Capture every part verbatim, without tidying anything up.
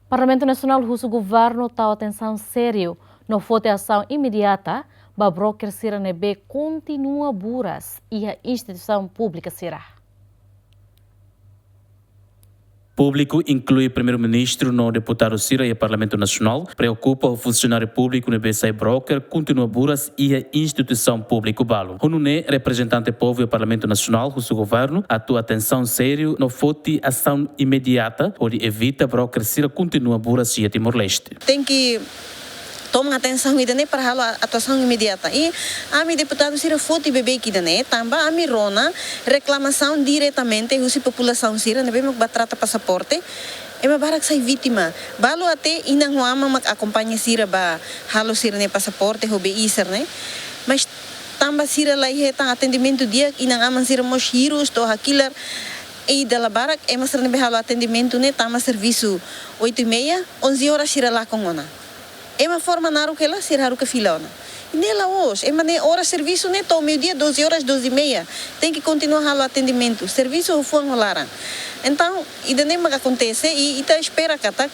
Parlamentu Nasionál husu governu tau atensaun sériu no foti asaun imediata ba broker sira ne'ebé kontinua buras iha instituisaun públika sira. Públiku, inklui Primeiru-Ministru no deputadu sira iha Parlamentu Nasionál, preokupa ho funsionáriu públiku ne'ebé sai broker kontinua buras iha instituisaun públiku balu. Ho nune'e, reprezentante povu iha Parlamentu Nasionál husu governu atu atensaun sériu no foti asaun imediata hodi evita broker sira kontinua buras iha Timor-Leste. Tenke toma atensaun ida-ne'e para halo a-, atuasaun imediata. I ami deputadu sira foti beibeik ida-ne'e, tanba ami rona reklamasaun diretamente husi populasaun sira ne'ebé mak bá trata pasaporte, ema barak sai vítima. Balu até inan ho aman mak akompaña sira bá halo sira-nia pasaporte ho B I sira-ne'e. Mas tanba sira la hetan atendimentu di'ak, inan aman sira mós hirus to'o hakilar. I dala barak ema sira ne'ebé halo atendimentu ne'e tama servisu oito e meia, onze horas sira lakon ona. Ema forma naruk hela, sira haruka fila ona. I ne'e la'ós, ema ne'e oras servisu ne'e to'o meiudia, doze horas, doze e meia. Tenke kontinua halo atendimentu. Servisu ho fuan ho laran. Entaun, ida-ne'e mak akontese i ita espera katak,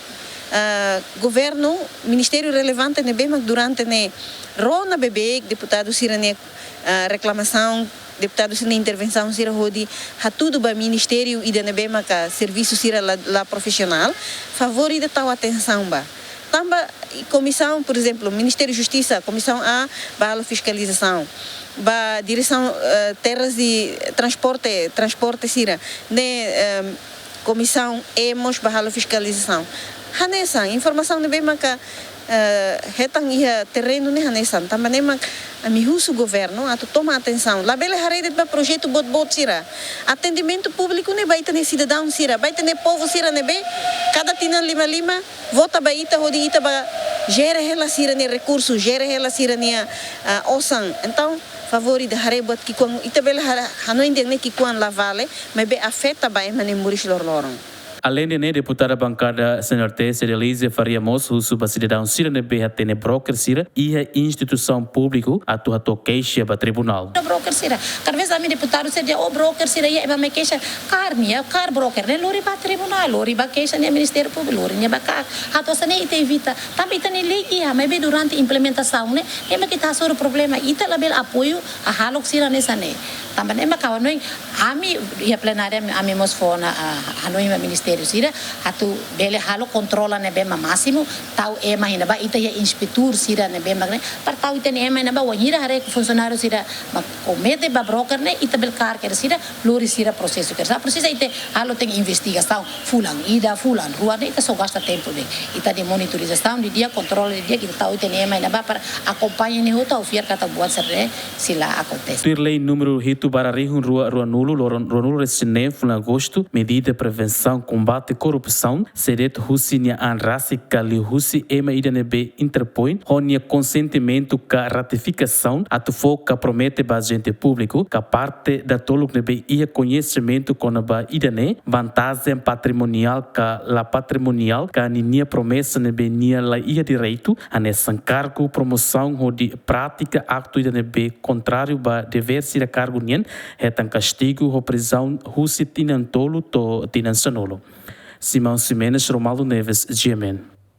ah, governu, ministériu relevante ne'ebé mak durante ne'e rona beibeik deputadu sira-nia, ah, reklamasaun, deputadu sira-nia intervensaun sira hodi hatudu ba ministériu ida ne'ebé maka servisu sira la, la profisionál, favór ida tau atensaun ba. Tanba komisaun, por ezemplu, Ministériu Justisa, Komisaun A, bá halo fiskalizasaun. Bá Diresaun, eh, Terras e Transporte, Transporte sira, ne'e, ehm, Komisaun E mós bá halo fiskalizasaun. Hanesan, informasaun ne'ebé maka, eh, hetan iha terrenu ne'e hanesan. Tanba ne'e mak ami husu governu atu toma atensaun. Labele haree de'it ba projetu boot-boot sira. Atendimentu públiku ne'e ba ita-nia sidadaun sira, ba ita-nia povu sira ne'ebé kada tinan lima-lima vota ba ita hodi ita bá jere hela sira-nia rekursu, jere hela sira-nia, ah, osan. Entaun, favór ida haree buat ki'ikoan, ita bele hara-, hanoin de'it ne'e ki'ikoan la vale, maibé afeta ba ema nia moris loroloron. Aleinde ne'e, deputada bankada C N R T, Cedelízia Faria mós husu ba sidadaun sira ne'ebé hatene broker sira iha instituisaun públiku atu hato'o keixa ba tribunál. Broker sira, kada vez ami deputadu sira dehan, "Oh, broker sira iha, ema mai keixa." Kaer nia, kaer broker ne'e lori ba tribunál, lori ba keixa nia Ministériu Públiku, lori nia ba kaer. Atu hanesan ne'e ita evita. Tanba ita-nia lei iha, maibé durante implementasaun ne'e, ne'e mak ita hasoru problema. Ita labele apoiu hahalok sira hanesan ne'e. Tanba ne'e mak ha'u hanoin, ami iha plenária, ami mós fó ona, ah, hanoin ba ministériu sira atu bele halo kontrola ne'ebé mak másimu, tau ema iha ne'ebá, ita iha inspetór sira ne'ebé mak ne'e, para tau ita-nia ema iha ne'ebá, wainhira haree katak funsionáriu sira mak komete ba broker ne'e, ita bele kaer kedas sira, lori sira, prosesu kedas. Presiza ita halo, tenke investigasaun, fulan ida, fulan rua, ne'e ita só gasta tempu de'it. Ita tenke monitorizasaun didi'ak, kontrola didi'ak, ita tau ita-nia ema iha ne'ebá para akompaña ne'e hotu, atu fiar katak buat sira-ne'e sei la akontese. Tuir lei númeru hitu barra rihun rua ruanulu, loron ruanulu-resin-neen, fulan Agostu, medida prevensaun kombate korrupsaun, sei de'it husi nia an rasik ka liuhusi ema ida ne'ebé interpoin ho nia konsentimentu ka ratifikasaun atu fó ka promete ba ajente públiku ka parte datoluk ne'ebé iha koñesimentu kona-ba ida-ne'e, vantajen patrimoniál ka la patrimoniál ka ninia promesa ne'ebé nia la iha direitu, hanesan kargu, promosaun hodi pratika aktu ida ne'ebé kontráriu ba devér sira kargu nian, hetan kastigu ho prizaun husi tinan tolu to'o tinan sanulu. Simão Ximenes, Romualdo Neves, G M N.